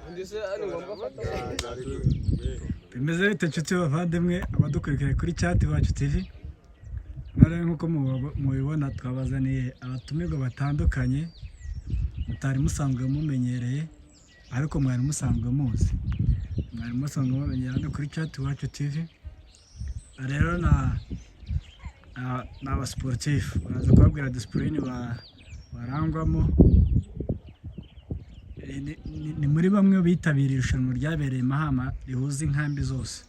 Undi se ari ngombwa afata? Bimeze bite, nshuti bavandimwe, abadukurikira kuri Chat Iwacu TV? None nk'uko mubibona, twabazaniye abatumirwa batandukanye mutari musanzwe mumenyereye, ariko mwari musanzwe muzi, mwari musanzwe mumenyereye hano kuri Chat Iwacu TV. Rero ni abasiporutifu, baraza kubabwira discipline barangwamo. Ni muri bamwe bitabiriye irushanwa ryabereye i Mahama rihuza inkambi zose.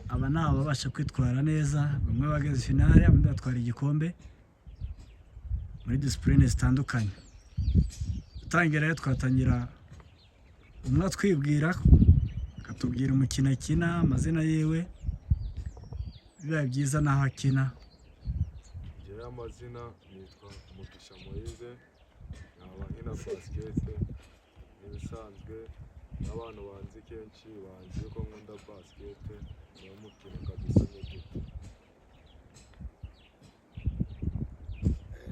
Aba ni ababasha kwitwara neza, bamwe bageze finale, abandi batwara igikombe muri discipline zitandukanye. Dutangira rero, twatangira umwe atwibwira, akatubwira umukino akina, amazina yiwe, bibaye byiza n'aho akina. Njyewe amazina nitwa Mugisha Moise, nkaba nkina basket nk'ibisanzwe, n'abantu banzi kenshi banzi ko nkunda basket, niwo mukino kabisa n'igiti.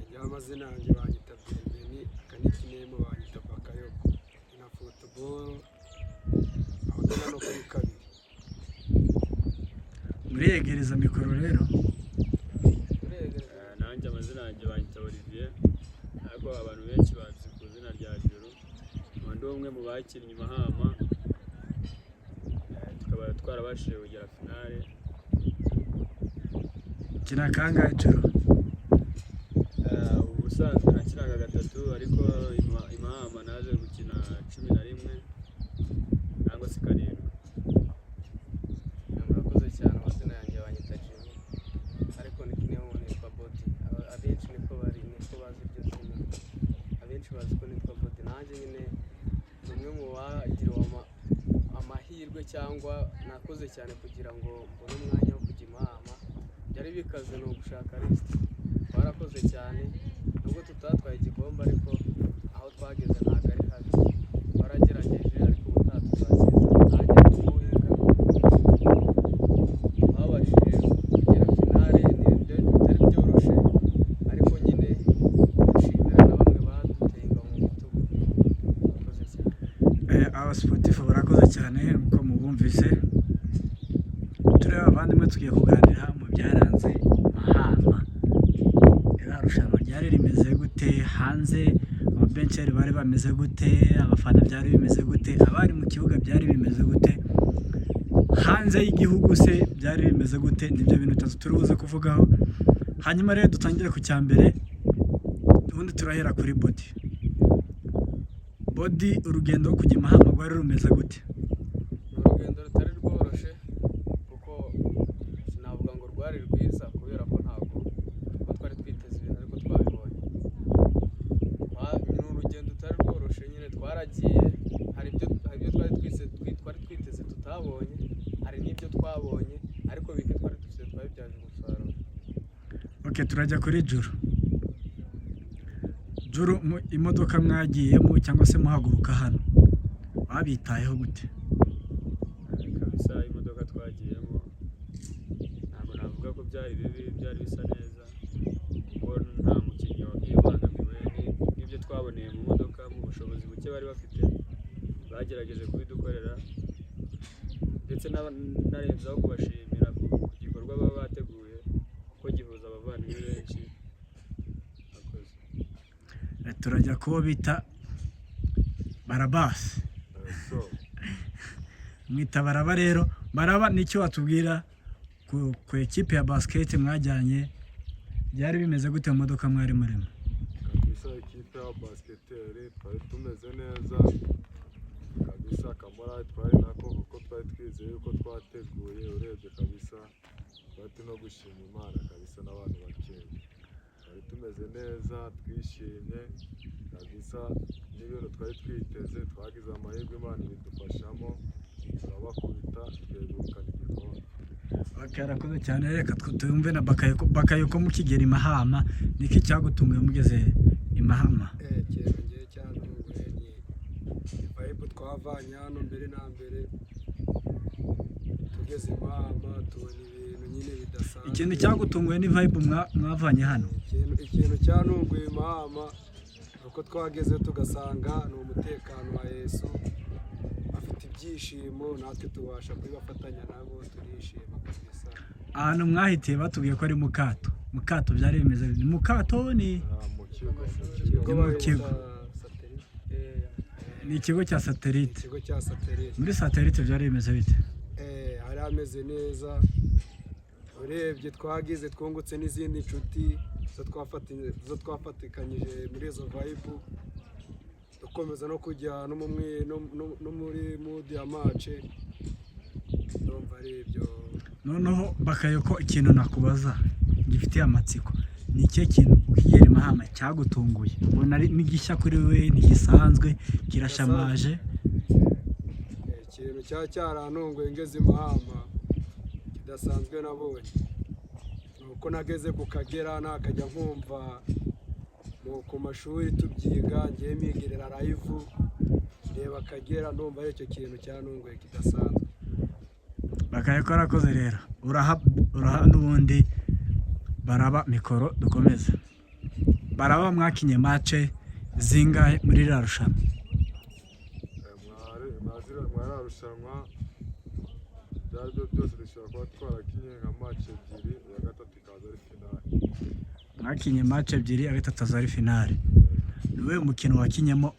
Njyewe amazina yanjye banyita Bienvenu, aka nickname banyita Bakayoko. Na football aho tugana no kuri kabiri. Muriyegereza mikoro rero. Nanjye amazina yanjye banyita Olivier, ariko abantu benshi bazi ku izina rya Juru. Nkaba ndi umwe mu bakinnyi Mahama, tukaba twarabashije kugera finale. Kina kangahe, Juru? Ubusanzwe nakinaga gatatu, ariko i Mahama naje gukina 11 cyangwa se 7. Murakoze cyane. Amazina yanjye banyita Jimmy, ariko nickname nitwa Bodi. Abenshi niko bari, niko bazi iryo zina, abenshi bazi ko nitwa Bodi. Nanjye nyine ni umwe mu bagiriwe amahirwe cyangwa nakoze cyane kugira ngo mbone umwanya wo kujya i Mahama. Byari bikaze, ni ugushaka lisite. Twarakoze cyane nubwo tutatwaye igikombe, ariko aho twageze ntabwo ari habi. Twaragerageje, ariko ubutaha tuzatsinda. Nanjye ndi umuhinga, twabashije kugera finale, ni bitari byoroshye, ariko nyine dushimira na bamwe baduteye ingabo mu bitugu. Murakoze cyane. Abasiporutifu barakoze cyane. Nk'uko mubumvise, tureba abavandimwe, tugiye kuganira mu byaranze Mahama. Iriya rushanwa ryari rimeze gute hanze? Ababenceri bari bameze gute? Abafana byari bimeze gute? Abari mu kibuga byari bimeze gute? Hanze y'igihugu se byari bimeze gute? Nibyo bintu bitatu turi buze kuvugaho. Hanyuma rero dutangire ku cya mbere. Ubundi turahera kuri Bodi. Bodi, urugendo rwo kujya i Mahama rwari rumeze gute? Ni urugendo rutari rworoshye, kuko sinavuga ngo rwari rwiza, kubera ko ntabwo ko twari twiteze ibintu ariko twabibonye. Ni urugendo rutari rworoshye nyine. Twaragiye, hari ibyo twari twiteze tutabonye, hari n'ibyo twabonye, ariko bike twari dufite twabibyaje umusaruro. Ok, turajya kuri Juru. Juru, imodoka mwagiyemo cyangwa se muhaguruka hano, babitayeho gute? Kabisa imodoka twagiyemo ntabwo navuga ko byari bibi, byari bisa neza, kuko nta mukinnyi wagiye ubangamiwe n'ibyo twaboneye mu modoka. Mu bushobozi buke bari bafite bagerageje kubidukorera, ndetse narenzaho kubashimira ku gikorwa baba bateguye, kuko gihuza abavandimwe benshi. Murakoze. Turajya kubo bita Barabasi. So. Mwita Baraba. Rero Baraba, nicyo watubwira ku ekipe ya basiketi mwajyanye? Byari bimeze gute mu modoka mwari murimo? Kabisa ikipe ya basiketeri twari tumeze neza kabisa, akamorale twari nako, kuko twari twizeye yuko twateguye. Urebye kabisa twari turi no gushima Imana kabisa n'abantu bakeya. Twari tumeze neza, twishimye kabisa n'ibintu twari twiteze. Twagize amahirwe, Imana ibidufashamo, turabakubita, twegukana igikombe. Ok, arakoze cyane. Reka tuyumve na Bakayoko. Bakayoko, mukigera i Mahama, niki cyagutunguye mugeze i Mahama? Ikintu ngewe cyantunguye ni vibe twavanye hano. Mbere na mbere tugeze i Mahama tubona ibintu nyine bidasanzwe. Ikintu cyagutunguye ni vibe mwavanye hano? Ikintu cyantunguye i Mahama Uko twageze tugasanga ni umutekano wa Yesu, afite ibyishimo, natwe tubasha kubibafatanya nabo, turishima kabisa. Ahantu mwahitiye batubwiye ko ari mu kato. Mu kato byari bimeze bite? Ni mu kato ni Ah, mu kigo. Ikigo Ni mu bahita kigo. Satellite. Ni ikigo cya Satellite. Ikigo cya Satellite. Muri Satellite byari bimeze bite? Hari hameze neza. Urebye twagize, twungutse n'izindi nshuti zo twafatikanyije muri izo vibe, dukomeza no kujya no mu mwi- no- no- no muri mood ya match. Ndumva ari ibyo. Noneho Bakayoko, ikintu nakubaza gifitiye amatsiko ni ikihe kintu ukigera i Mahama cyagutunguye, ubona ari n'igishya kuri we, ntigisanzwe, kirashamaje? Ikintu cyaba cyarantunguye ngeze i Mahama kidasanzwe nabonye ni uko nageze ku Kagera, nakajya nkumva ku mashuri tubyiga, ngiye migirira live ndeba Akagera. Ndumva ari icyo kintu cyantunguye kidasanzwe. Bakayoko arakoze rero, uraha uraha n'ubundi baraba mikoro dukomeze. Baraba, mwakinye match zingahe muri ririya rushanwa? Mwararushanwa, ibyo ari byo byose dushobora kuba twarakinye nka match ebyiri, iya gatatu ikaza ari finale. Mwakinye match ebyiri, iya gatatu aza ari finale. Ni uwuhe mukino wakinyemo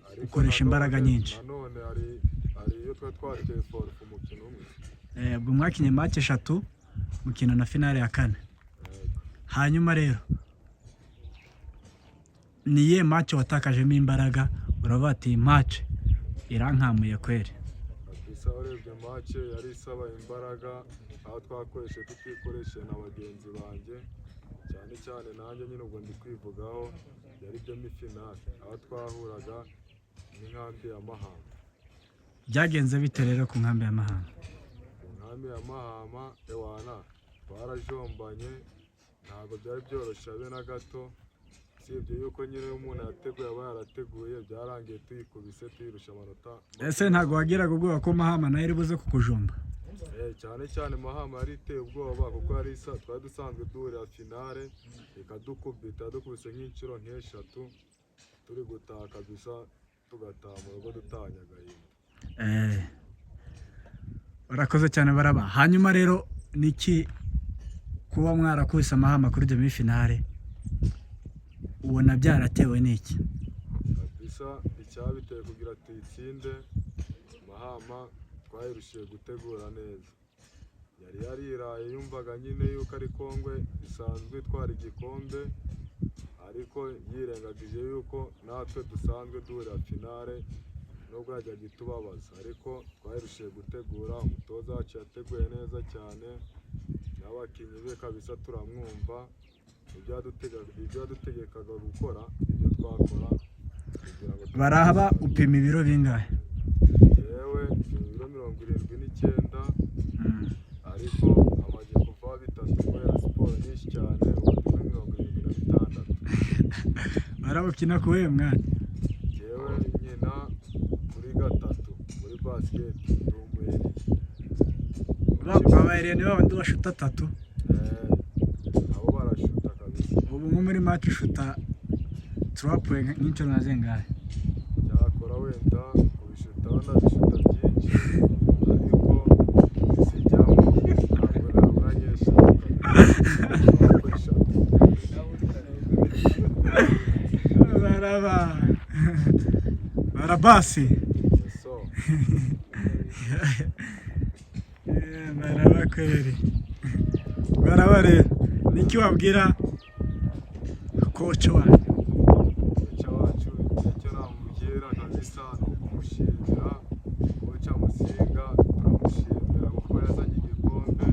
Ariko ukoresha imbaraga nyinshi? Nanone hari iyo twari twateye forfait umukino umwe. Ubwo mwakinye match eshatu, mukina na finale ya kane. Yego. Hanyuma rero ni iyihe match watakajemo imbaraga, uravuga ati iyi match irankamuye kweri? Kabisa, urebye match yari isaba imbaraga, aho twakoresheje tutikoresheje na bagenzi banjye, cyane cyane nanjye nyine ubwo ndi kwivugaho, yari demi finale aho twahuraga n'inkambi ya Mahama. Byagenze bite rero ku nkambi ya Mahama? Ku nkambi ya Mahama, ewana, twarajombanye, ntabwo byari byoroshye habe na gato, usibye yuko nyine iyo umuntu yateguye aba yarateguye. Byarangiye tuyikubise, tuyirusha amanota. Ese ntabwo wagiraga ubwoba ko Mahama nayo iri buze kukujomba? Cyane cyane Mahama yari iteye ubwoba, kuko yari isa twari dusanzwe duhurira finale ikadukubita, yadukubise nk'inshuro nk'eshatu turi gutaha kabisa, tugataha mu rugo dutahanye agahinda. Urakoze cyane Baraba. Hanyuma rero niki, kuba mwarakubise Mahama kuri demi finale, ubona byaratewe n'iki? Kabisa, icyabiteye kugira tuyitsinde Mahama, twayirushije gutegura neza. Yari yariraye, yumvaga nyine yuko ari Kongwe isanzwe itwara igikombe, ariko yirengagije yuko natwe dusanzwe duhurira finale, nubwo yajyaga itubabaza, ariko twayirushije gutegura. Umutoza wacu yateguye neza cyane n'abakinnyi be kabisa, turamwumva, ibyo yadutegekaga gukora ibyo twakora kugira ngo. Baraba, upima ibiro bingahe? Yewe, ibiro 79, ariko amaze kuvaho bitatu kubera siporo nyinshi cyane, ubu ndi kuri 76. Baraba, ukina ku wuhe mwanya? Yewe, nkina kuri gatatu muri basiketi, ndi umuheri. Babayeriye ni babandi bashuta atatu? Nabo barashuta kabisa. Ubu nko muri match ushuta trois points nk'inshuro nka zingahe? Cyakora wenda kubishuta ndabishuta byinshi, ariko izijyamo ntabwo nabura nk'eshatu kabisa, eshatu. Baraba, barabasi. So. Baraba kweri, baraba rero niki wabwira coach wanyu? Coach wacu, icyo namubwira kabisa ni ukumushimira. Coach Musinga turamushimira kuko yazanye igikombe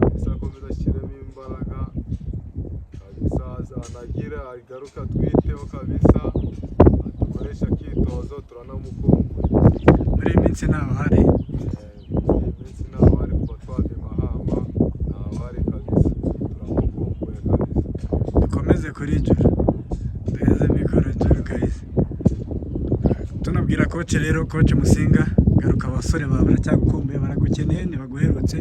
kabisa. Akomeza ashyiremo imbaraga kabisa, anagira agaruka twiteho kabisa, adukoresha akitozo, turanamukumbuye. Muri iyi minsi ntaho hari. Muri iyi minsi ntaho ari, kuva twava i Mahama ntaho ari kabisa, turamukumbuye kabisa. Dukomeze kuri Juru, duheze mikoro Juru kabisa. Tunabwira coach rero, coach Musinga, garuka, abasore bawe baracyagukumbuye, baragukeneye, ntibaguherutse.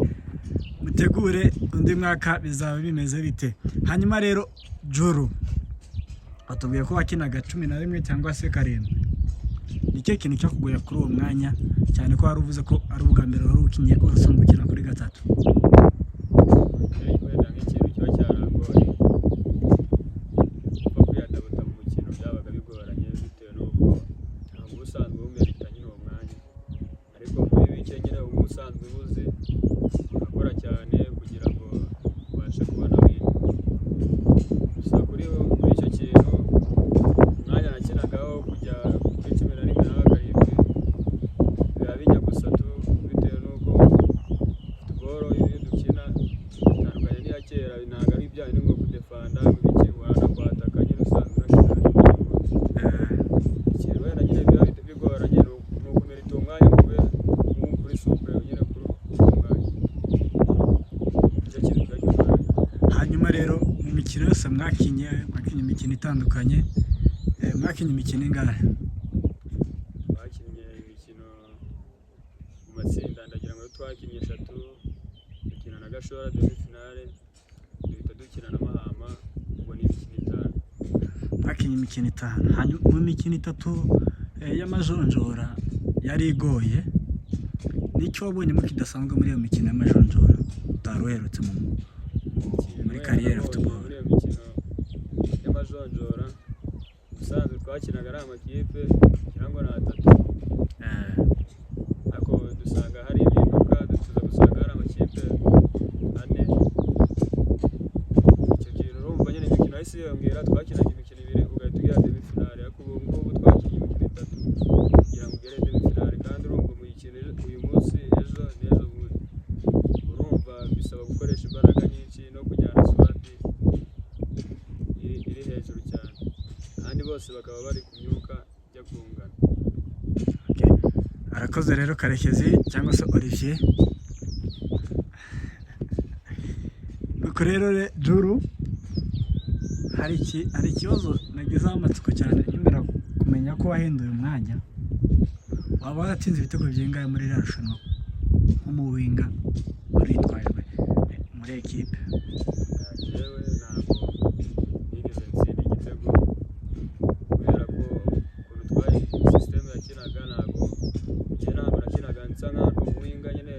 Mutegure undi mwaka, bizaba bimeze bite? Hanyuma rero Juru Batubwiye ko wakinaga 11 cyangwa se 7. Ni cyo kintu cyakugoye kuri uwo mwanya, cyane ko wari uvuze ko ari ubwa mbere wari ukinye, wari usanzwe ukina kuri 3? Wenda nk'ikintu kiba cyarangoye, kuko kwiyadabuta mu mukino byabaga bigoranye bitewe n'uko ntabwo uba usanzwe wumerita nyine uwo mwanya, ariko muri bike nyine uba usanzwe ubuzi, urakora cyane kugira ngo ubashe kubona win. Gusa kuri icyo kintu, umwanya nakinagaho kujya kuri 11 na 7 biba bijya gusa tu, bitewe n'uko football iyo dukina itandukanye n'iya kera. Ntabwo ari ibijyanye ngo kudefanda ngo ibiki, wanakwataka nyine usanzwe unakina inyuma. Ikintu wenda nyine biba bigoranye ni ukumerita uwo mwanya ngo ube wumva uri souple nyine kuri uwo mwanya. Nicyo kintu kiba kigoranye. Hanyuma rero mu mikino yose mwakinye, mwakinye imikino itandukanye, mwakinye imikino ingahe? Bakinnye imikino mu matsinda, ndagira ngo twakinnye eshatu: dukina na Gashora demi finale, duhita dukina na Mahama, ubwo ni imikino 5. Mwakinye imikino 5. Hanyuma mu mikino 3 y'amajonjora yari igoye, nicyo wabonyemo kidasanzwe muri iyo mikino y'amajonjora utari uherutse muri Ikintu carrière nabonye football? muri iyo mikino y'amajonjora, ubusanzwe twakinaga ari amakipe ngira ngo ni atatu, ariko dusanga hari impinduka, tuza gusanga hari amakipe ane. Icyo kintu urumva nyine imikino yahise yiyongera. Twakinaga imikino 2 ugahita ugera demi finale, ariko ubu ngubu twakinnye imikino 3 kugira ngo ugere demi finale, kandi urumva muyikina uyu munsi, ejo n'ejo bundi. Urumva bisaba gukoresha imbaraga nyinshi no kujyana squad iri hejuru cyane, kandi bose bakaba bari ku myuka ijya kungana. Okay. Arakoze rero Karekezi cyangwa se Olivier. Nuko rero Juru, hari ikibazo nagizeho amatsiko cyane nkimara kumenya ko wahinduye umwanya. Waba waratsinze ibitego bingahe muri iriya rushanwa nk'umuwinga wari witwaye muri ekipe? Njyewe ntabwo nigeze ntsinda igitego, kubera ko ukuntu twari sisiteme yakinaga, ntabwo njye ntabwo nakinaga nsa nkaho ndi umuwinga nyine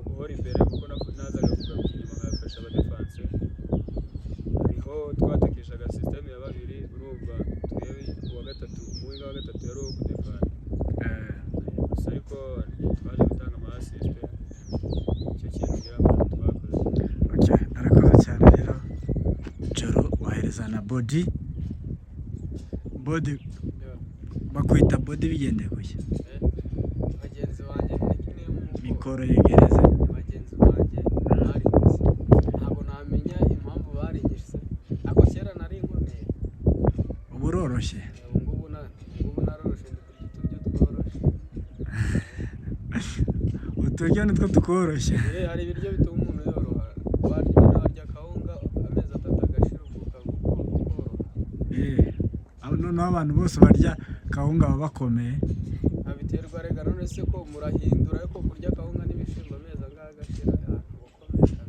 uhora imbere, kuko nazaga kugaruka inyuma nkafasha abadefanse. Hariho twatekeshaga sisiteme ya babiri, urumva twebwe uwa gatatu, umuwinga wa gatatu yari uwo kudefanda gusa, ariko twaje gutanga ama assist. Icyo kintu ngira ngo twakoze. Okay, arakoze cyane rero Joro. Wahereza na Body. Body, bakwita Body bigendeye kuki? Bagenzi banjye nickname uko Mikoro yegereze. Bagenzi banjye barinyise, ntabwo namenya impamvu barinyise, ariko kera nari nkomeye. Ubu uroroshye? Ubu ngubu naroroshye, ndi kurya uturyo tworoshye. Uturyo nitwo tukoroshye? Hari ibiryo bituma umuntu yoroha. Warya warya akawunga amezi 3 agashira, ubwo ukoroha. Noneho abantu bose barya kawunga baba bakomeye? Ntabiterwa rega. None se ko murahindura, ariko kurya akawunga n'ibishyimbo amezi angahe agashira, uba ukomeye kabisa.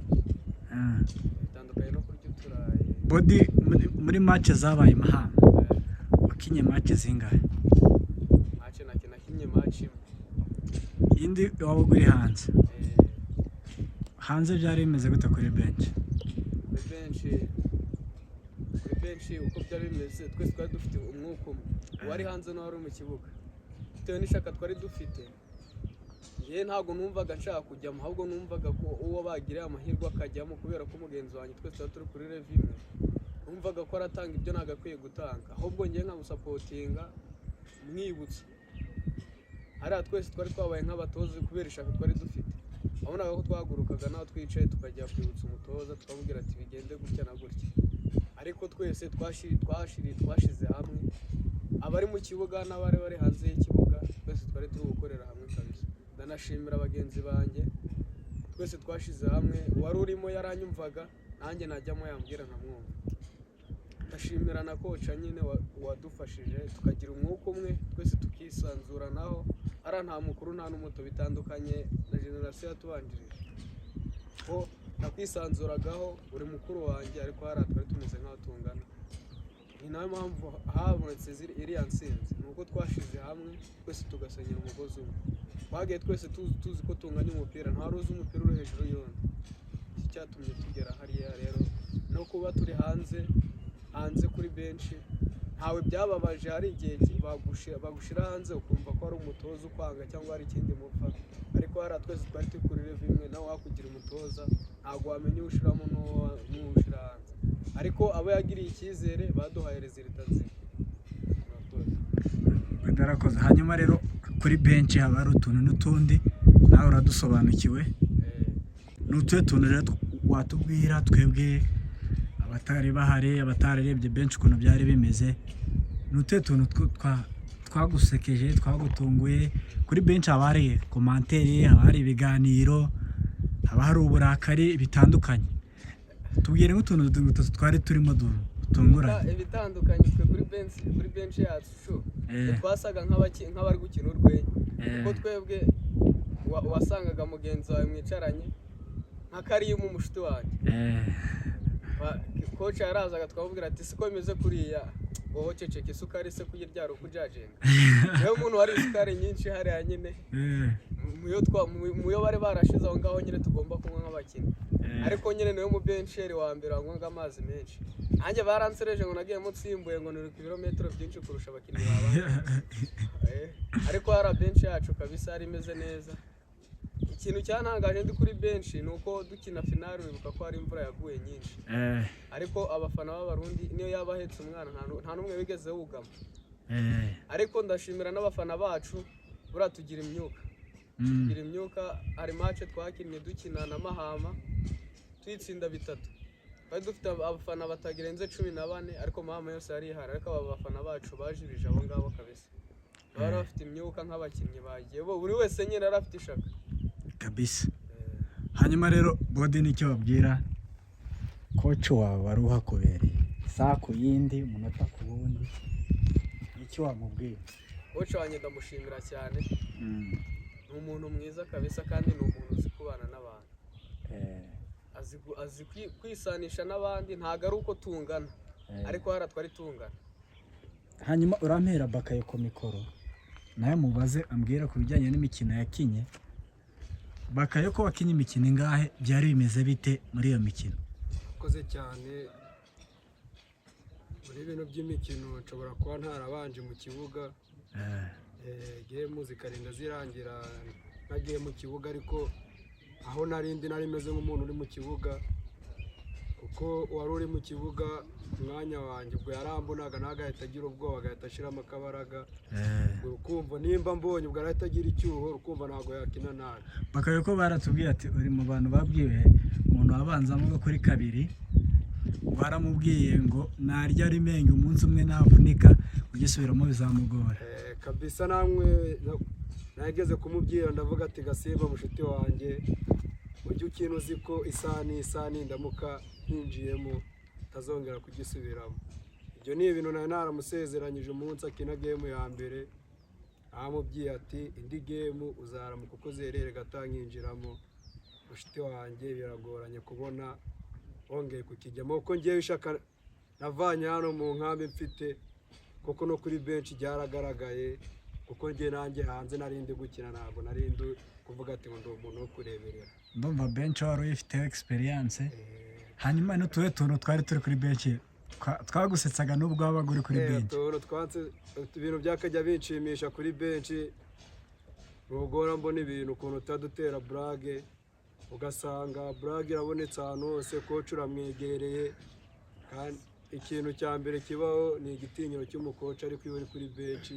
Bitandukanye no kurya uturayi. Body, muri match zabaye i Mahama, wakinye match zingahe? Match nakinye match imwe. Indi waba uri hanze? Eh. Hanze byari bimeze gute kuri bench? Kuri bench uko byari bimeze, twese twari dufite umwuka umwe, uwari hanze n'uwari mu kibuga, bitewe n'ishaka twari dufite. Njyewe ntabwo numvaga nshaka kujyamo, ahubwo numvaga ko uwo bagiriye amahirwe akajyamo, kubera ko mugenzi wanjye twese tuba turi kuri level imwe, numvaga ko aratanga ibyo nagakwiye gutanga, ahubwo njyewe nkamusapotinga mwibutsa. Hariya twese twari twabaye nk'abatoza kubera ishaka twari dufite. Wabonaga ko twahagurukaga n'aho twicaye tukajya kwibutsa umutoza, tukamubwira ati bigende gutya na gutya, ariko twese twashize hamwe, abari mu kibuga n'abari bari hanze y'ikibuga, twese twari turi gukorera hamwe kabisa. Ndanashimira bagenzi banjye, twese twashize hamwe. Uwari urimo yaranyumvaga, nanjye najyamo yambwira nkamwumva. Ndashimira na coach nyine wadufashije tukagira umwuka umwe, twese tukisanzuranaho. Hariya nta mukuru nta n'umuto, bitandukanye na generasiyo yatubanjirije ko nakwisanzuragaho uri mukuru wanjye, ariko hariya twari tumeze nk'aho tungana. Ni nayo mpamvu habonetse iriya ntsinzi, ni uko twashize hamwe twese tugasenyera umugozi umwe. Twagiye twese tuzi ko tunganya umupira, nta wari uzi umupira uri hejuru y'undi. Iki cyatumye tugera hariya rero, no kuba turi hanze hanze kuri benshi ntawe byababaje. Hari igihe bagushira hanze ukumva ko ari umutoza ukwanga cyangwa hari ikindi mupfa, ariko hariya twese twari turi kuri level imwe. Nawe wakugira umutoza ntabwo wamenya uwushiramo n'uwushira hanze, ariko abo yagiriye icyizere baduhaye résultat nzima. Murakoze. Barakoze. Hanyuma rero kuri benshi haba hari utuntu n'utundi, nawe uradusobanukiwe. Ni utuhe tuntu rero watubwira twebwe abatari bahari, abatararebye benshi, ukuntu byari bimeze? Ni utuhe tuntu twagusekeje, twagutunguye? Kuri benshi haba hari commentaire, haba hari ibiganiro, haba hari uburakari bitandukanye. Tubwire nk'utuntu dutatu twari turimo dutunguranye. Ibitandukanye, twe kuri benshi yacu twasaga nk'abari gukina urwenya, kuko twebwe wasangaga mugenzi wawe mwicaranye nka Karimu, umushuti wanjye, coach yarazaga twamubwira ati: "Siko bimeze kuriya, wowe ceceka, isukari se kuyirya ari ukujajenga?" Niyo muntu wari isukari nyinshi hariya nyine muyo bari barashize aho ngaho nyine tugomba kunywa nk'abakinnyi. Ariko nyine niwe mu bencheur wa mbere wanywaga amazi menshi. Nanjye baransereje ngo nagiyemo nsimbuye, ngo niruka ibirometero byinshi kurusha abakinnyi babanje. Ariko hari benshi yacu kabisa yari imeze neza. Ikintu cyantangaje ndi kuri benshi ni uko dukina finale, wibuka ko hari imvura yaguye nyinshi, ariko abafana b'Abarundi niyo yaba ahetse umwana nta n'umwe wigeze wugama. Ariko ndashimira n'abafana bacu, buriya tugira imyuka, tugira imyuka. Hari match twakinnye dukina na Mahama tuyitsinda 3, twari dufite abafana batarenze 14, ariko Mahama yose yari ihari. Ariko aba bafana bacu bajibije abo ngabo kabisa, bari bafite imyuka nk'abakinnyi bagiye bo, buri wese nyine yari afite ishaka. Kabisa. Hanyuma rero Bodi, nicyo babwira coach wawe wari uhakubereye isaha ku yindi, umunota ku wundi, icyo wamubwira? Coach wanjye ndamushimira cyane, ni umuntu mwiza kabisa, kandi ni umuntu uzi kubana n'abantu, azi kwisanisha n'abandi. Ntabwo ari uko tungana, ariko hariya twari tungana. Hanyuma urampera Bakaye ku mikoro, nawe mubaze ambwira ku bijyanye n'imikino yakinye. Bakaye, ko wakinye imikino ingahe? Byari bimeze bite muri iyo mikino? Akoze cyane. Muri bino by'imikino nshobora kuba ntarabanje mu kibuga, game zikarinda zirangira ntagiye mu kibuga, ariko aho narindi nari meze nk'umuntu uri mu kibuga, kuko uwari uri mu kibuga ku mwanya wanjye ubwo yarambonaga nawe agahita agira ubwoba, agahita ashyiramo akabaraga. Ubwo ukumva nimba mbonye ubwo arahita agira icyuho, ukumva ntabwo yakina nabi. Bakaye, ko baratubwiye ati uri mu bantu babwiwe umuntu wabanzamo ngo kuri kabiri, baramubwiye ngo narya rimenge umunsi umwe navunika kugisubiramo bizamugora. Kabisa namwe nageze kumubwira, ndavuga ati: "Gasimba mushuti wanjye, ujye ukina uzi ko isaha n'isaha nindamuka nkinjiyemo utazongera kugisubiramo." Ibyo ni ibintu nari naramusezeranyije umunsi akina game ya mbere. Aramubwiye ati: "Indi game uzaramuka ukoze erreur gato nkinjiramo, mushuti wanjye, biragoranye kubona wongeye kukijyamo," kuko ngewe ishaka navanye hano mu nkambi mfite, kuko no kuri benshi byaragaragaye, kuko njye nanjye hanze nari ndi gukina, ntabwo nari ndi kuvuga ati ngo ndi umuntu wo kureberera. Ndumva benshi wari uyifiteho experience. Hanyuma n'utuhe tuntu twari turi kuri benshi twagusetsaga n'ubwo wabaga uri kuri benshi? Utuntu twatse, ibintu byakajya binshimisha kuri benshi, ntugora mbona ibintu ukuntu utadutera blague, ugasanga blague irabonetse ahantu hose, coach uramwegereye, kandi ikintu cya mbere kibaho ni igitinyiro cy'umu coach. Ariko iyo uri kuri benshi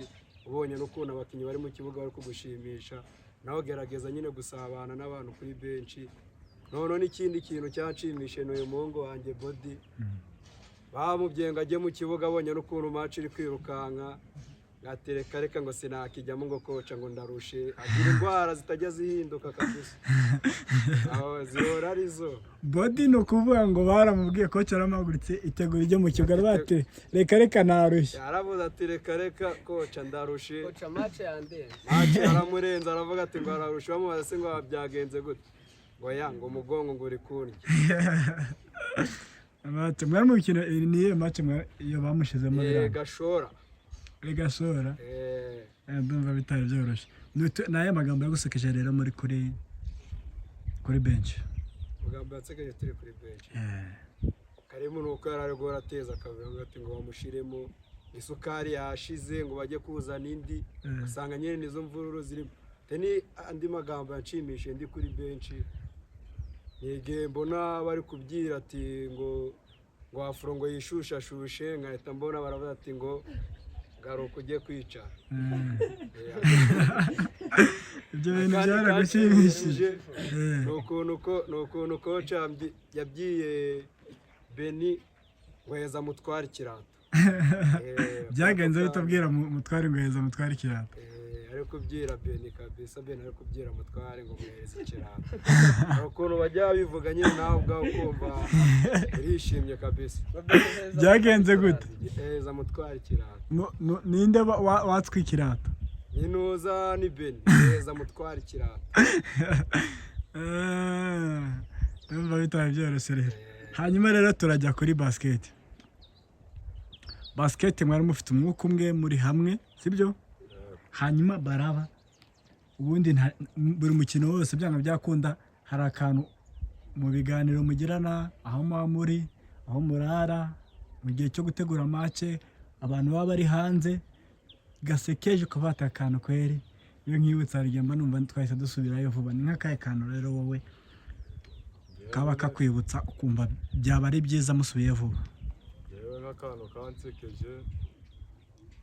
ubonye n'ukuntu abakinnyi bari mu kibuga bari kugushimisha, nawe gerageza nyine gusabana n'abantu kuri benshi. Noneho n'ikindi kintu cyanshimishije ni uyu muhungu wanjye Bodi, bamubwiye ngo ajye mu kibuga, abonye n'ukuntu match iri kwirukanka, ngatereka reka ngo sinakijyamo, ngo coach, ngo ndarushe. Agira indwara zitajya zihinduka kabisa, aho zihora arizo. Bodi, ni ukuvuga ngo baramubwiye, coach aramuhagurutse itegura ijya mu kibuga, bati: "Reka reka, narushye." Yaravuze ati: "Reka reka coach, ndarushe." Coach, match yandenze. Match aramurenze, aravuga ati ngo ararushe. Bamubaza se ngo byagenze gute, ngo ya ngo umugongo ngo uri kundya. Match mwari mukina ni iyihe match iyo bamushizemo? Biranga. Gashora. Gashora. Eh. Ndumva bitari byoroshye. Ni ayahe magambo yagusekeje rero muri kuri bench? Amagambo yansekeje turi kuri bench, karimo ni uko yari ari guhora ateza akavuga ati ngo bamushiremo isukari yashize, ngo bajye kuzana indi. Usanga nyine nizo mvururu zirimo. Ni andi magambo yanshimishije ndi kuri bench ni igihe mbona bari kubyira ati ngo afuro ngo yishushashushe, nkahita mbona baravuga ati ngo garuka ujye kwicara. Ibyo bintu Akandi byaragushimishije? kanshimishije ni ukuntu coach yabwiye Beni ngo heza mutware ikirato. Byagenze bitabwira mutware ngo heza mutware ikirato? Ari kubwira Beni kabisa, Beni ari kubwira mutware ngo muhereze ikirato. Hari ukuntu bajya babivuga nyine nawe ubwawe ukumva urishimye kabisa. Byagenze gute? Heza mutware ikirato. Ninde watswe ikirato? Ni nuza ni Beni, heza mutware ikirato. Ndumva bitari byoroshye rero. Hanyuma rero turajya kuri basket. Basket mwari mufite umwuka umwe, muri hamwe, sibyo? Hanyuma baraba ubundi buri mukino wose byanga byakunda hari akantu mu biganiro mugirana, aho muba muri, aho murara mu gihe cyo gutegura match, abantu baba bari hanze, gasekeje ukabata akantu kweri. Iyo nkibutse hari igihe mba numva twahise dusubirayo vuba. Ni nk'akahe kantu rero wowe kaba kakwibutsa ukumva byaba ari byiza musubiye vuba? Yewe, nk'akantu kansekeje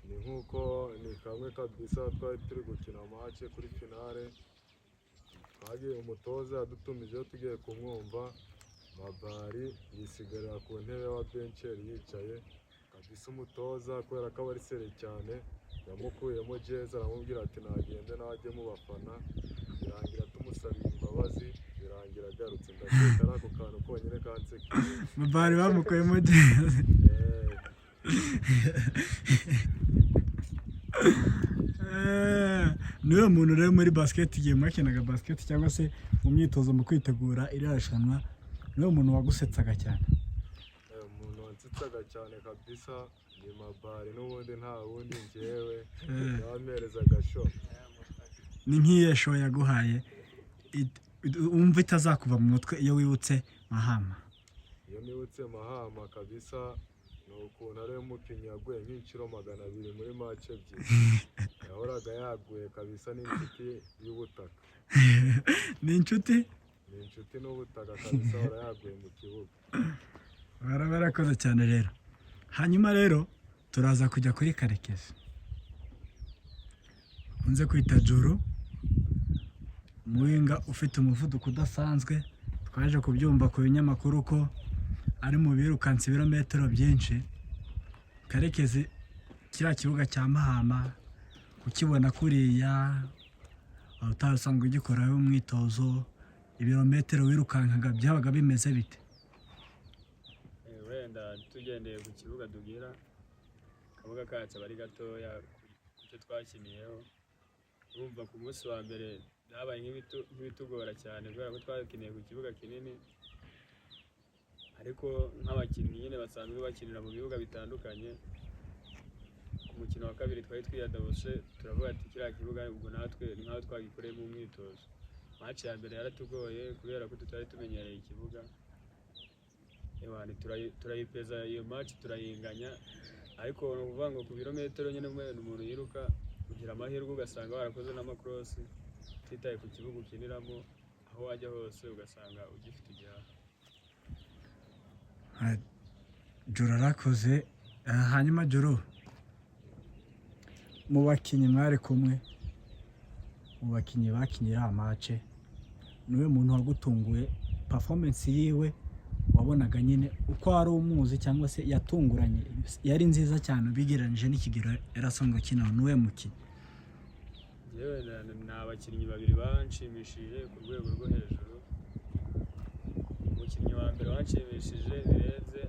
ni nk'uko ni kamwe kabisa. Twari turi gukina match kuri finale, twagiye umutoza yadutumijeho, tugiye kumwumva, Mabari yisigarira ku ntebe y'ababenceri yicaye kabisa. Umutoza kubera ko aba ari sérieux cyane yamukuyemo jezi, aramubwira ati nagende najye mu bafana. Birangira tumusabiye imbabazi, birangira agarutse. Ndakeka ari ako kantu konyine kansekeje. Bari bamukuyemo jezi? Eh. Niwe muntu rero muri basket, igihe mwakinaga basket cyangwa se mu myitozo mu kwitegura iriya rushanwa, niwe muntu wagusetsaga cyane? Umuntu wansetsaga cyane kabisa ni Mabari n'ubundi, nta wundi, njyewe yamperezaga show. Ni nk'iyo show yaguhaye wumva itazakuva mu mutwe iyo wibutse Mahama? Iyo nibutse Mahama kabisa ni ukuntu ariwe mukinnyi yaguye nk'inshuro 200 muri match ebyiri. Yahoraga yaguye kabisa, n'inshuti y'ubutaka. Ni inshuti? Ni inshuti n'ubutaka kabisa, ahora yaguye mu kibuga. Barakoze cyane rero. Hanyuma rero turaza kujya kuri Karekezi, bakunze kwita Juru, umuwinger ufite umuvuduko udasanzwe. Twaje kubyumva ku binyamakuru ko ari mu birukansa ibirometero byinshi. Karekezi, kiriya kibuga cya Mahama kukibona kuriya utari usanzwe ugikoraho umwitozo, ibirometero wirukankaga byabaga bimeze bite? Wenda tugendeye ku kibuga tugira, akabuga kacu aba ari gatoya ku cyo twakiniyeho. Urumva ku munsi wa mbere byabaye nk'ibitugora cyane kubera ko twakiniye ku kibuga kinini, ariko nk'abakinnyi nyine basanzwe bakinira mu bibuga bitandukanye, ku mukino wa kabiri twari twiyadabose, turavuga ati kiriya kibuga ubwo natwe ni nk'aho twagikoreyemo umwitozo. Match ya mbere yaratugoye kubera ko tutari tumenyereye ikibuga. Ewana, turayipeza iyo match, turayinganya, ariko ni ukuvuga ngo ku birometero nyine umuntu yiruka, ugira amahirwe ugasanga warakoze n'amakorosi, utitaye ku kibuga ukiniramo, aho wajya hose ugasanga ugifite igihaha. Joro arakoze. Hanyuma Joro, mu bakinnyi mwari kumwe, mu bakinnyi bakinnye iriya match, niwe muntu wagutunguye, performance yiwe wabonaga nyine uko wari umuzi cyangwa se yatunguranye, yari nziza cyane ubigereranyije n'ikigero yari asanzwe akina, niwe mukinnyi? Njyewe ni abakinnyi babiri banshimishije ku rwego rwo hejuru. Umukinnyi wa mbere wanshimishije birenze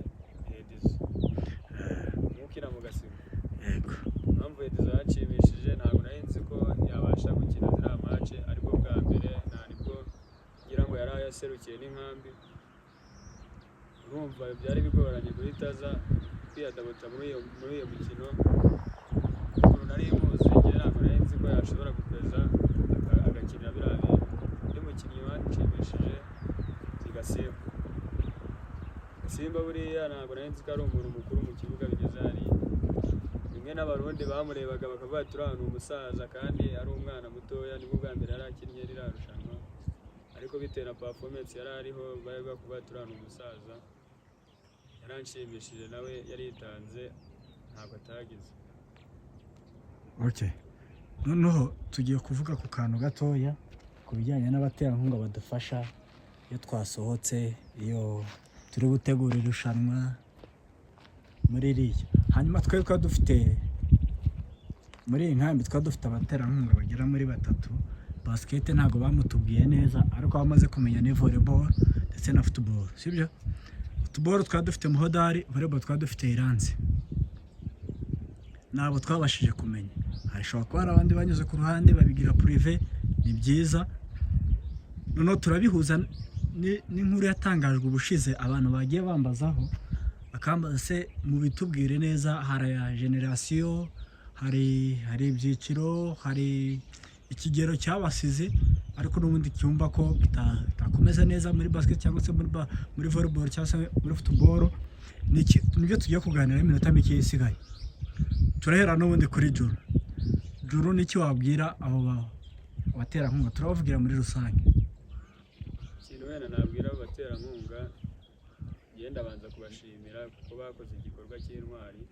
ni Edizo, umukina mu Gasigo. Impamvu Edizo yanshimishije, ntabwo nari nzi ko yabasha gukina ziriya match, aribwo bwa mbere, nta nibwo ngira ngo yari yaserukiye n'inkambi. Urumva byari bigoranye guhita aza kwiyadapta muri iyo mikino. Ukuntu nari muzi, njye ntabwo nari nzi ko yashobora gukomeza agakinira biriya bintu. Undi mukinnyi wanshimishije ni Gasimba. Gasimba buriya ntabwo nari nzi ko ari umuntu mukuru mu kibuga bigeze hariya. Bimwe n'Abarundi bamurebaga bakavuga ati: "Uriya ni umusaza," kandi ari umwana mutoya. Nibwo bwa mbere yari akinnye ririya rushanwa, ariko bitewe na performance yari ariho bari bakuvuga ati: "Uriya ni umusaza." Yaranshimishije, nawe yaritanze, ntabwo atagize. Okay. Noneho tugiye kuvuga ku kantu gatoya ku bijyanye n'abaterankunga badufasha iyo twasohotse, iyo turi gutegura irushanwa muri iriya. Hanyuma twari twari dufite muri iyi nkambi, twari dufite abaterankunga bagera muri batatu. Basket ntabwo bamutubwiye neza, ariko bamaze kumenya ni volleyball ndetse na football, sibyo? Football twari dufite Muhodari, volleyball twari dufite Iranzi. Ntabwo twabashije kumenya, hashobora kuba hari abandi banyuze ku ruhande babigira privé, ni byiza. Noneho turabihuza n'inkuru yatangajwe ubushize, abantu bagiye bambazaho, bakambaza se mubitubwire neza. Hari aya génération, hari ibyiciro, hari ikigero cyabasize, ariko n'ubundi cyumva ko bitakomeza neza muri basket cyangwa se muri volleyball cyangwa se muri football. Nibyo tugiye kuganiraho iminota mike isigaye. Turahera n'ubundi kuri Juru. Juru, n'iki wabwira abo baterankunga? Turabavugira muri rusange. Ikintu wenda nabwira abo baterankunga, ngenda abanza kubashimira kuko bakoze igikorwa cy'intwari.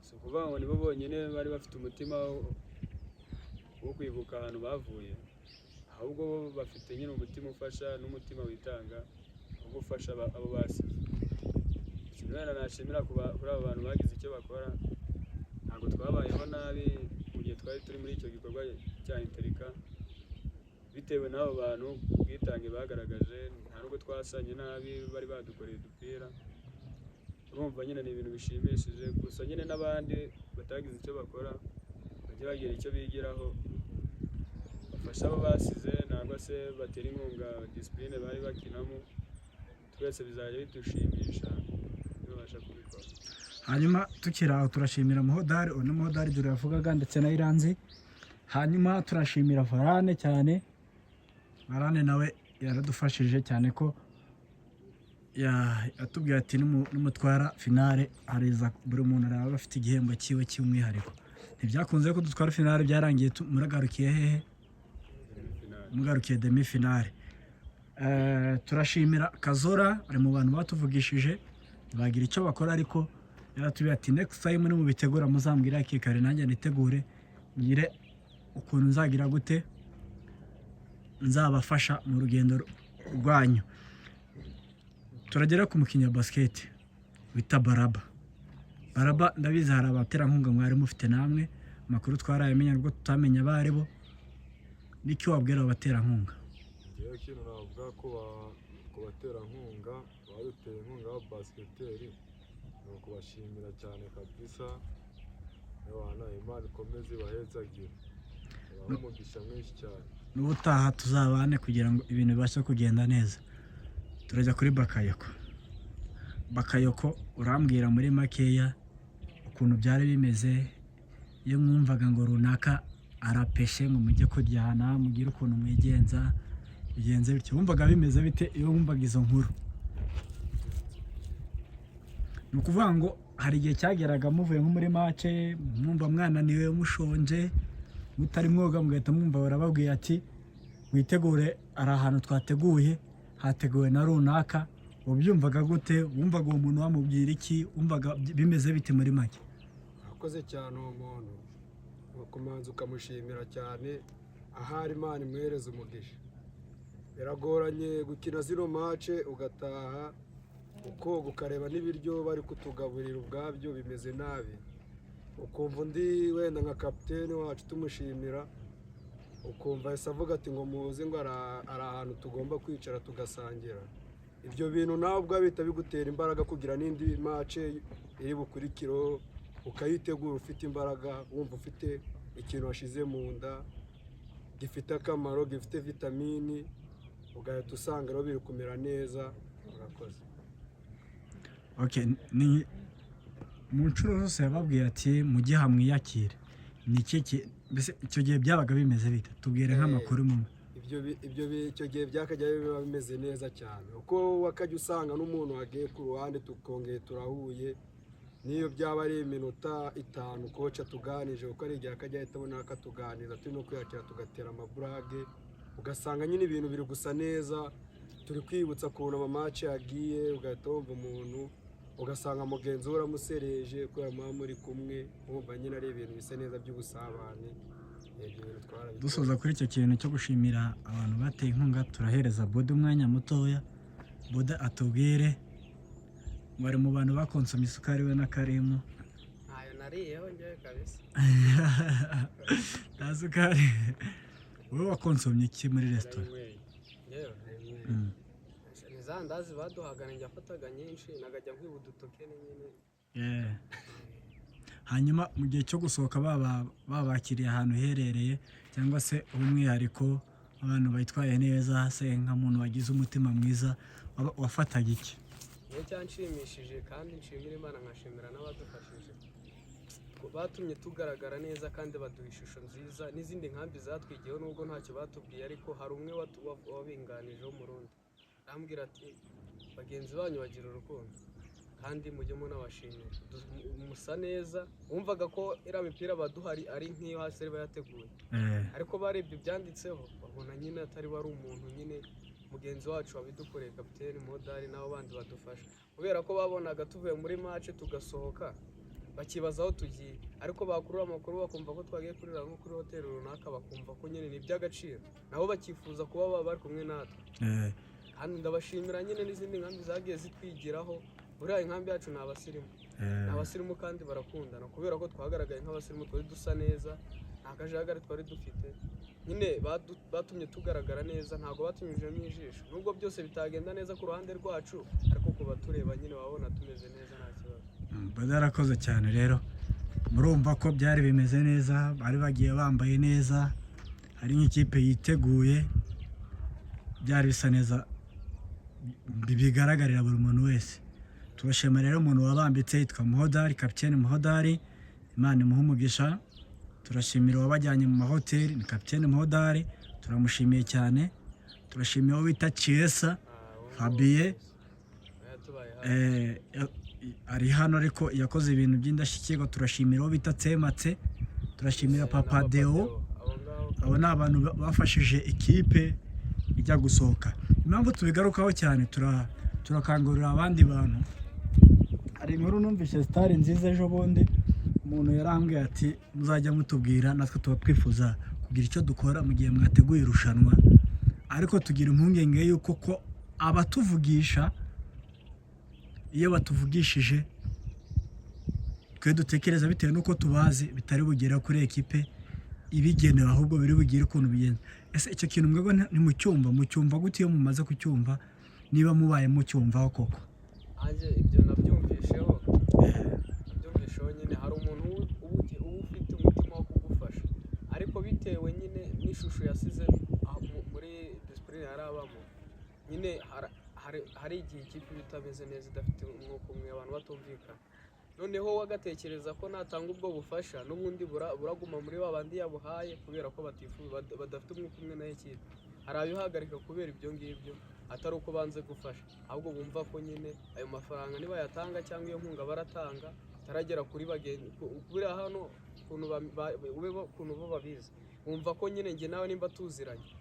Si ukuvuga ngo nibo bonyine bari bafite umutima wo kwibuka ahantu bavuye, ahubwo bo bafite nyine umutima ufasha n'umutima witanga wo gufasha abo basize. Ikintu wenda nashimira kuri abo bantu bagize icyo bakora, ntabwo twabayeho nabi mu gihe twari turi muri icyo gikorwa cya interika. Bitewe n'abo bantu, ubwitange bagaragaje, nta nubwo twasanye nabi, bari badukoreye udupira. Urumva nyine ni ibintu bishimishije. Gusa nyine n'abandi batagize icyo bakora bajye bagira icyo bigiraho, bafashe abo basize nangwa se batera inkunga discipline bari bakinamo. Twese bizajya bidushimisha nibabasha kubikora. Hanyuma tukiri aho, turashimira Muhodari, uyu ni Muhodari Juru yavugaga, ndetse na Iranzi. Hanyuma turashimira Varane cyane. Varane nawe yaradufashije cyane ko yatubwiye ati: "Nimutwara finale hariza buri muntu araba afite igihembo cyiwe cy'umwihariko." Ntibyakunze ko dutwara finale, byarangiye muragarukiye hehe? Finale. Mugarukiye demi finale. Turashimira Kazora, ari mu bantu batuvugishije bagira icyo bakora, ariko yaratubwiye ati: "Next time nimubitegura muzambwire hakiri kare, nanjye nitegure, ngire ukuntu nzagira gute nzabafasha mu rugendo rwanyu." Turagera ku mukinnyi wa basket wita Baraba. Baraba, ndabizi hari abaterankunga mwari mufite namwe, amakuru twarayamenya nubwo tutamenya abo ari bo. N'icyo wabwira abo baterankunga? Ngewe ikintu navuga ku baterankunga baduteye inkunga ba basketteur ni ukubashimira cyane kabisa. Ewana, Imana ikomeze ibahezagire, ibahe umugisha mwinshi cyane. N'ubutaha tuzabane kugira ngo ibintu bibashe kugenda neza. Turajya kuri Bakayoko. Bakayoko, urambwira muri makeya ukuntu byari bimeze iyo mwumvaga ngo runaka arapeshe, ngo mujye kuryana, mugire ukuntu mwigenza, bigenze bityo? Wumvaga bimeze bite iyo wumvaga izo nkuru? Ni ukuvuga ngo hari igihe cyageraga muvuye nko muri match, mwumva mwananiwe, mushonje, mutari mwoga, mugahita mwumva barababwiye ati: "Mwitegure, hari ahantu twateguye, hateguwe na runaka." Wabyumvaga gute? Wumvaga uwo muntu wamubwira iki? Wumvaga bimeze bite muri make? Urakoze cyane. Uwo muntu ukamanza ukamushimira cyane, ahari Imana imuhereza umugisha. Biragoranye gukina zino match ugataha ukoga, ukareba n'ibiryo bari kutugaburira ubwabyo bimeze nabi, ukumva undi wenda nka kapitene wacu tumushimira, ukumva ahise avuga ati ngo muze, ngo hari ahantu tugomba kwicara tugasangira. Ibyo bintu nawe ubwawe bihita bigutera imbaraga kugira n'indi match iri bukurikireho ukayitegura ufite imbaraga, wumva ufite ikintu washize mu nda gifite akamaro, gifite vitamini, ugahita usanga rero biri kumera neza. Urakoze. Okay, ni mu nshuro zose yababwiye ati mujye hamwiyakire, ni iki mbese icyo gihe byabaga bimeze bite? Tubwire nk'amakuru mumwe. Icyo gihe byakajya biba bimeze neza cyane, uko wakajya usanga n'umuntu wagiye ku ruhande tukongeye turahuye, n'iyo byaba ari iminota 5 koca tuganije, kuko ari igihe akajya ahita abona akatuganiriza, turi no kwiyakira tugatera amaburage, ugasanga nyine ibintu biri gusa neza, turi kwibutsa ukuntu amamace yagiye, ugahita wumva umuntu ugasanga mugenzi we uramusereje kubera muba muri kumwe, wumva nyine ari ibintu bisa neza by'ubusabane. Ibyo bintu twarabikoze. Dusoza kuri icyo kintu cyo gushimira abantu bateye inkunga, turahereza Boda umwanya mutoya, Boda atubwire bari mu bantu bakonsomye isukari we na Karimu. Ntayo nariyeho njyewe kabisa. Nta sukari. Wowe wakonsomye iki muri resitora? Narayinyweye. Njyewe ni za ndazi baduhaga, njye afataga nyinshi nagajya nkwiba udutokeni nyine. Yeah. Hanyuma mu gihe cyo gusohoka baba babakiriye ahantu uherereye, cyangwa se umwihariko abantu bitwaye neza se, nk'umuntu wagize umutima mwiza wafataga iki? Niyo cyanshimishije kandi nshimira Imana nkashimira n'abadufashije, batumye tugaragara neza kandi baduha ishusho nziza. N'izindi nkambi zatwigiyeho nubwo ntacyo batubwiye, ariko hari umwe wabinganije wo mu Rundi, arambwira ati bagenzi banyu bagira urukundo kandi mujye munabashimira, musa neza. Wumvaga ko iriya mipira baduhari ari nk'iyo hasi bari bayateguye, ariko barebye ibyanditseho babona nyine atari wari umuntu nyine mugenzi wacu wabidukoreye, kapiteni Modari n'abo bandi badufasha, kubera ko babonaga tuvuye muri match tugasohoka bakibaza aho tugiye, ariko bakurura amakuru bakumva ko twagiye kurira nko kuri hoteli runaka, bakumva ko nyine ni iby'agaciro, nabo bakifuza kuba baba bari kumwe natwe. Kandi ndabashimira nyine n'izindi nkambi zagiye zitwigiraho. Buriya inkambi yacu ni abasirimu, ni abasirimu kandi barakundana, kubera ko twagaragaye nk'abasirimu, twari dusa neza, nta kajagari twari dufite nyine, batumye tugaragara neza, ntabwo batunyujijemo ijisho, nubwo byose bitagenda neza ku ruhande rwacu, ariko ku batureba nyine babona tumeze neza nta kibazo. Boda yarakoze cyane rero, murumva ko byari bimeze neza, bari bagiye bambaye neza, hari nk'ikipe yiteguye, byari bisa neza bigaragarira buri muntu wese. Tubashima rero umuntu wabambitse yitwa Muhodari, kapiteni Muhodari, Imana imuhe umugisha. Turashimira uwabajyanye mu mahoteli ni kapiteni Muhodari, turamushimiye cyane. Turashimiye uwo bita Chiesa Fabien, Yatubaye hafi. Ari hano ariko yakoze ibintu by'indashyikirwa. Turashimira uwo bita Tsematse, turashimira Papa Na Deo. Abo ngabo. Abo ni abantu bafashije ikipe ijya gusohoka. Impamvu tubigarukaho cyane, turakangurira abandi bantu. Hari inkuru numvise sitari nziza ejo bundi, umuntu yarambwiye ati muzajya mutubwira, natwe tuba twifuza kugira icyo dukora mu gihe mwateguye irushanwa, ariko tugira impungenge y'uko ko abatuvugisha, iyo batuvugishije twe dutekereza bitewe n'uko tubazi bitari bugere kuri ekipe ibigenewe, ahubwo biri bugire ukuntu bigenda. Ese icyo kintu mwebwe ntimucyumva? Mucyumva gute iyo mumaze kucyumva, niba mubaye mucyumvaho koko? Nanjye ibyo nabyumvisheho nyine, hari umuntu uba ufite umutima wo kugufasha, ariko bitewe nyine n'ishusho yasize aho muri disipurine yari abamo nyine, hari igihe ikipe iba itameze neza, idafite umwuka umwe, abantu batumvikana, noneho we agatekereza ko natanga ubwo bufasha n'ubundi buraguma muri ba bandi yabuhaye, kubera ko badafite umwuka umwe na ekipe. Hari abihagarika kubera ibyo ngibyo, atari uko banze gufasha, ahubwo bumva ko nyine ayo mafaranga nibayatanga cyangwa iyo nkunga baratanga itaragera kuri bagenzi. Buriya hano ukuntu ukuntu bo babizi, bumva ko nyine njye nawe nimba tuziranye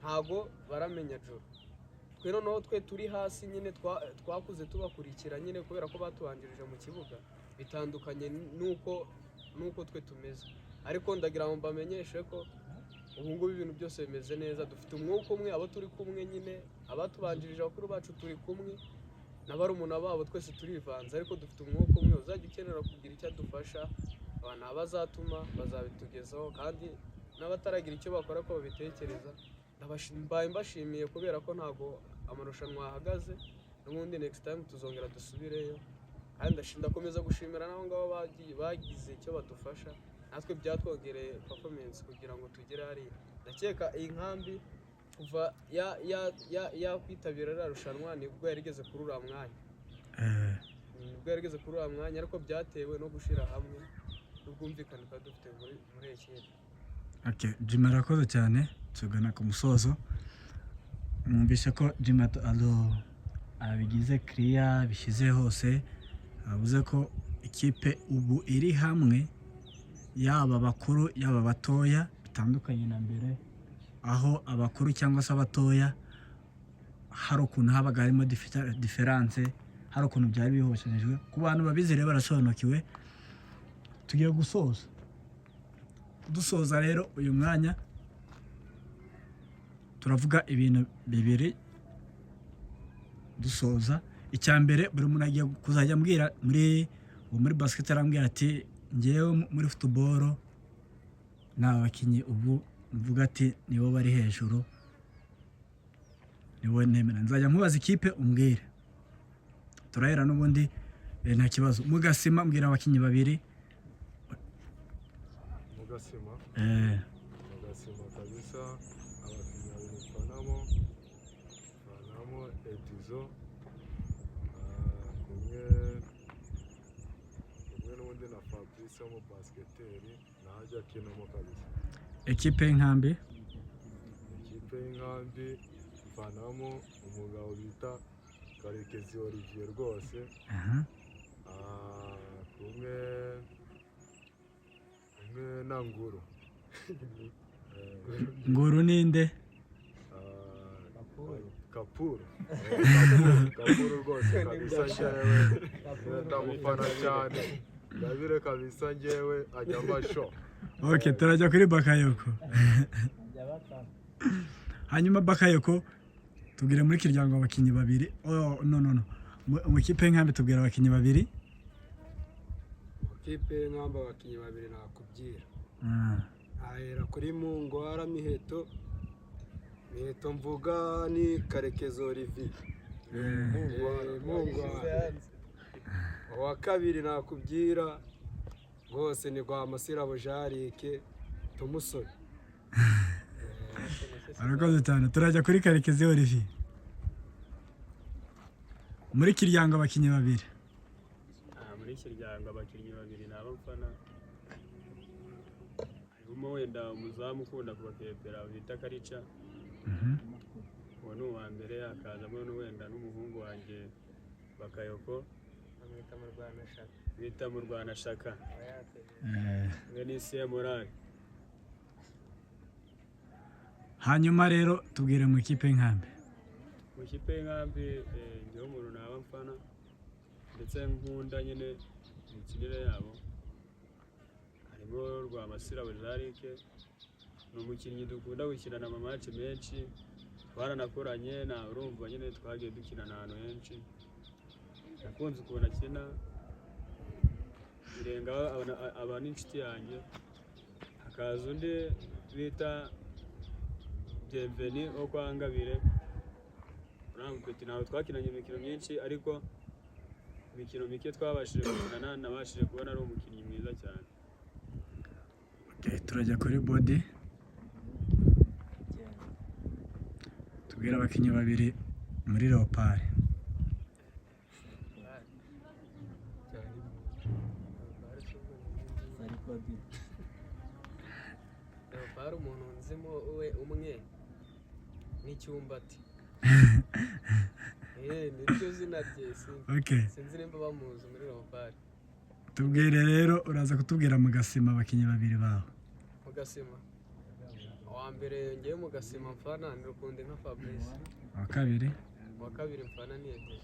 ntago baramenya joro. Twe noneho twe turi hasi nyine twakuze tubakurikira nyine, kubera ko batubanjirije mu kibuga, bitandukanye nuko twe tumeze. Ariko ndagira ngo mbamenyeshe ko ubu ngubu ibintu byose bimeze neza, dufite umwuka umwe, abo turi kumwe nyine, abatubanjirije abakuru bacu turi kumwe na barumuna babo, twese turivanze, ariko dufite umwuka umwe. Uzajya ukenera kugira icyo adufasha, abantu abazatuma bazabitugezaho, kandi n'abataragira icyo bakora ko babitekereza, mbaye mbashimiye kubera ko ntago amarushanwa ahagaze, n'ubundi next time tuzongera dusubireyo. Kandi ndakomeza gushimira n'abo ngabo bagize icyo badufasha, natwe byatwongereye performance kugira ngo tugere hariya. Ndakeka iyi nkambi kuva yakwitabira ririya rushanwa nibwo yarigeze kuri uriya mwanya. Nibwo yarageze kuri uriya mwanya, ariko byatewe no gushyira hamwe n'ubwumvikane twari dufite muri ekipe. Okay, Jimmy arakoze cyane. Tugana ku musozo. Mwumvise ko Jimmy abigize clear, bishyize hose, avuze ko ikipe ubu iri hamwe, yaba abakuru yaba abatoya, bitandukanye na mbere aho abakuru cyangwa se abatoya hari ukuntu habaga harimo différence, hari ukuntu byari bihoshanijwe. Ku bantu babizi rero barasobanukiwe. Tugiye gusoza. Dusoza rero uyu mwanya, turavuga ibintu bibiri dusoza. Icya mbere, buri muntu agiye kuzajya ambwira muri basket, arambwira ati: "Ngewe muri football ni abakinnyi ubu mvuga ati nibo bari hejuru, nibo nemera." Nzajya nkubaza ikipe umbwire. Turahera n'ubundi, nta kibazo, mugasima. Mbwira abakinnyi babiri. Mugasima? Eh. Mugasima kabisa, abakinnyi babiri mfanamo Edizo, kumwe n'ubundi na Fabrice wo mu basketeri, najya akinamo kabisa. Ekipe y'inkambi? Ikipe y'inkambi mfanamo umugabo bita Karekezi Olivier rwose. Kumwe na Nguru. Nguru ninde? Kapuru. Kapuru, Kapuru rwose kabisa, njyewe ndamufana cyane. Ndabire kabisa, njyewe ajya amasho. Ok, turajya kuri Bakayoko. Hanyuma Bakayoko, tubwire muri kiryango abakinnyi babiri. Oh, no, no, no, mu kipe y'inkambi tubwira abakinnyi babiri. Mu kipe y'inkambi abakinnyi babiri nakubwira, ahera kuri Mungwara Miheto. Miheto mvuga ni Karekezi Olivier. Mungwara. Uwa kabiri nakubwira rwose ni Rwamasirabo Jarike Tumusore. Arakoze cyane. Turajya kuri Karekezi Olivier, muri kiryango abakinnyi babiri. Muri kiryango abakinnyi babiri ni abamfana. Harimo wenda umuzamu ukunda kubakepera bita Karica, uwo ni uwa mbere. Hakazamo wenda n'umuhungu wanjye Bakayoko. Bamwita mu Rwanashaka. Bita mu Rwanashaka. Aba yateje. We ni Semorali. Hanyuma rero tubwire mu ikipe y'inkambi. Mu ikipe y'inkambi, njyewe umuntu naba mfana ndetse nkunda nyine imikinire yabo, harimo Rwamasirabo Jarike. Ni umukinnyi dukunda gukinana amamatch menshi, twaranakoranye na urumva nyine twagiye dukinana ahantu henshi. Nakunze ukuntu akina, birenga aba n'inshuti yanjye. Hakaza undi bita Bienveni wo kwa Ngabire. Uriya mupeti ntabwo twakinanye imikino myinshi, ariko imikino mike twabashije gukinana nabashije kubona ari umukinnyi mwiza cyane. Okay, turajya kuri Body. Tubwire abakinnyi babiri muri Leopard. Leopard. Leopard, umuntu nzimo we umwe n'icyumbati. Niryo zina rye. Sinzi nimba bamuzi muri Leopard. Tubwire rero, uraza kutubwira mu gasima abakinnyi babiri bawe. Mu gasima, uwa mbere ngewe mu gasima mfana ni Rukunda nka Fabrice. Uwa kabiri? Uwa kabiri mfana ni Edeje.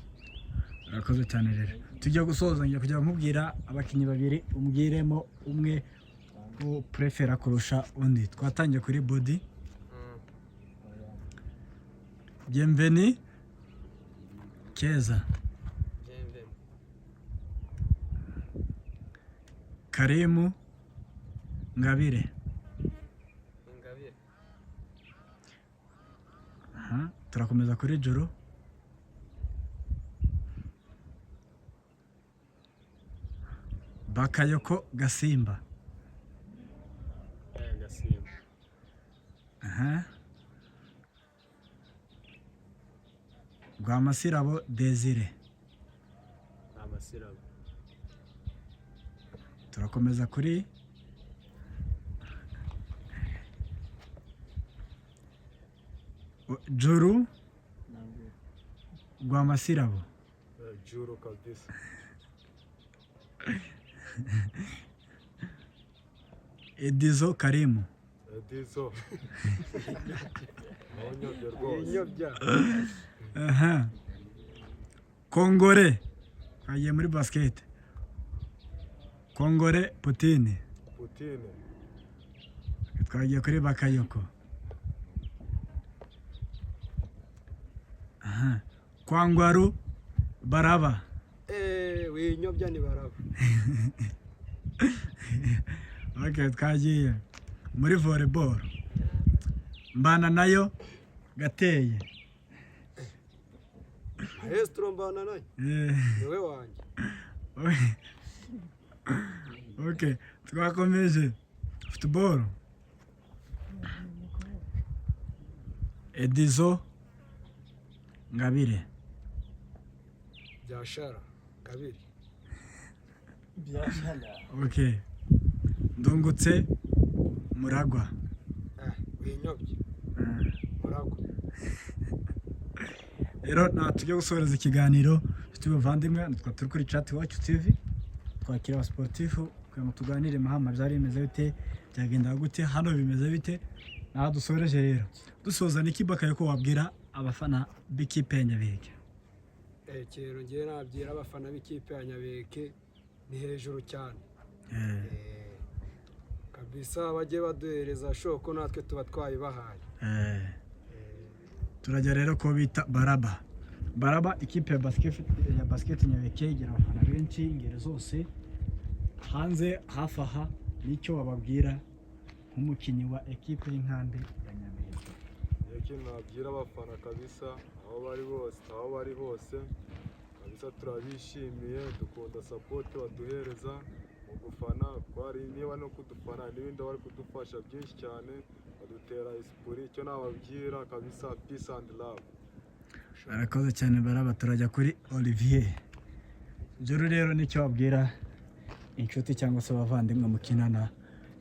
Urakoze cyane. Rero tujya gusoza, ngiye kujya nkubwira abakinnyi babiri, umbwiremo umwe uprefera kurusha undi. Twatangiye kuri Body. Bienveni, Keza. Bienveni. Karimu, Ngabire. Ingabire. Aha, turakomeza kuri Juru. Bakayoko, Gasimba. Gasimba. Aha. Rwamasirabo, Desire. Amasirabo. Turakomeza kuri Juru Rwamasirabo. Juru kabisa. Edizo Karimu. Edizo ntunyobye rwose. Inyobya. Aha. Kongore twagiye muri basket. Kongore Putine. Putine. Twagiye kuri Bakayoko. Aha. Kwangwaru Baraba. Winyobya ni Baraba. Okay, twagiye muri volleyball. Mbana nayo Gateye. Maestro mbana nayo. Niwe wanjye. Okay, twakomeje football. Edizo Ngabire. Byashara kabiri. Okay. Ndungutse Muragwa. Winyobye. Muragwa. Rero nta tujya gusohoreza ikiganiro, nshuti bavandimwe, twa turi kuri Chat Iwacu TV, twakira abasportifu kugira ngo tuganire Mahama byari bimeze bite, byagenda gute, hano bimeze bite. Naho dusoreje rero dusoza niki Bakayoko wabwira abafana b'ikipe ya Nyabiheke? Ikintu ngiye nabwira abafana b'ikipe ya Nyabiheke ni hejuru cyane. Kabisa bajye baduhereza shoko natwe tuba twayibahaye. Turajya rero ko bita Baraba. Baraba, ikipe ya basket Nyabiheke igira abafana benshi ingeri zose hanze hafi aha, nicyo wababwira nk'umukinnyi wa ekipe y'inkambi ya Nyabiheke? Ikintu nabwira abafana kabisa aho bari bose, aho bari hose kabisa turabishimiye, dukunda support baduhereza mu gufana, kwari niba no kudufana n'ibindi bari kudufasha byinshi cyane, badutera esprit. Icyo nababwira kabisa, peace and love. Arakoze cyane Baraba. Turajya kuri Olivier Juru rero, nicyo wabwira inshuti cyangwa se abavandimwe mukinana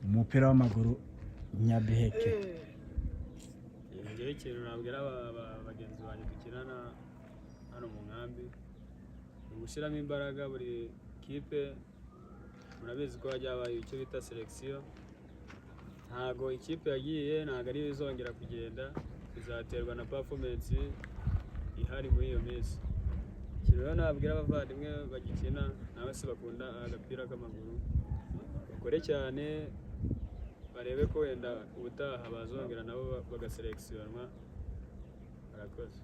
umupira w'amaguru Nyabiheke? Ngewe ikintu nabwira bagenzi banjye dukinana hano mu nkambi ni ugushyiramo imbaraga. Buri kipe murabizi ko hajya habaye icyo bita selection. Ntago ikipe yagiye ntago ariyo izongera kugenda, bizaterwa na performance ihari muri iyo minsi. Ikintu rero nabwira abavandimwe bagikina nawe se bakunda agapira k'amaguru, bakore cyane barebe ko wenda ubutaha bazongera nabo bagaselekisiyonwa. Barakoze.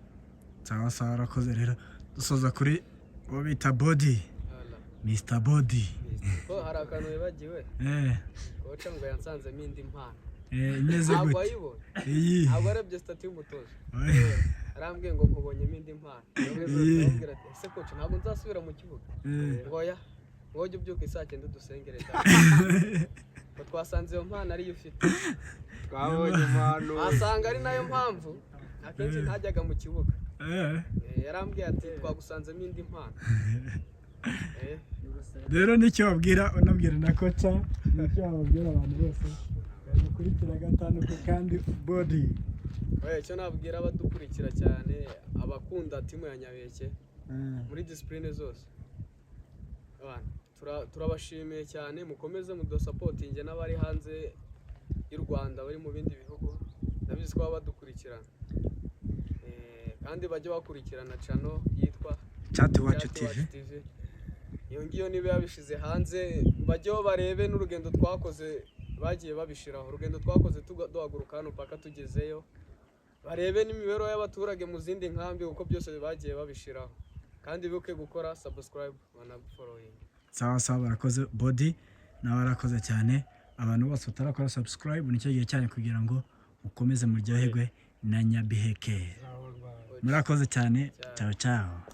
Sawa sawa, arakoze. Rero dusoza kuri uwo bita Body, Mr Body. Ko hari akantu wibagiwe? Coach ngo yansanzemo indi mpano. Imeze Ntabwo gute? wayibonye? Iyi? Ntabwo arebye status y'umutoza? Arambwiye ngo nkubonyemo indi mpano. Iyi. Ndamubwira ati: "Ese coach, ntabwo nzasubira mu kibuga?" Ngo oya, ngo ujye ubyuka isaa 9 udusengere da, ngo twasanze iyo mpano ariyo ufite. Twabonye impano. Wasanga ari nayo mpamvu akenshi ntajyaga mu kibuga. Yarambwiye ati: "Twagusanzemo indi mpano." Rero nicyo wabwira, unabwira na coach, nicyo wababwira abantu bose bagukurikira gatanu ku kandi, Body? Oya, icyo nabwira abadukurikira cyane, abakunda timu ya Nyabiheke muri discipline zose. Abana, turabashimiye cyane, mukomeze mudusupportinge n'abari hanze y'u Rwanda, bari mu bindi bihugu, ndabizi ko baba badukurikirana. Kandi bajye bakurikirana channel yitwa Chat Iwacu Chat TV. Iwacu TV. Iyo ngiyo niba yabishize hanze, bajyeho barebe n'urugendo twakoze, bagiye babishiraho urugendo twakoze duhaguruka hano paka tugezeyo, barebe n'imibereho y'abaturage mu zindi nkambi, kuko byose bagiye babishiraho. Kandi bibuke gukora subscribe banafollowing. Sawa sawa, barakoze. Body nawe arakoze cyane. Abantu bose batarakora subscribe, nicyo gihe cyanyu kugira ngo mukomeze muryoherwe na Nyabiheke. Murakoze cyane, ciao ciao.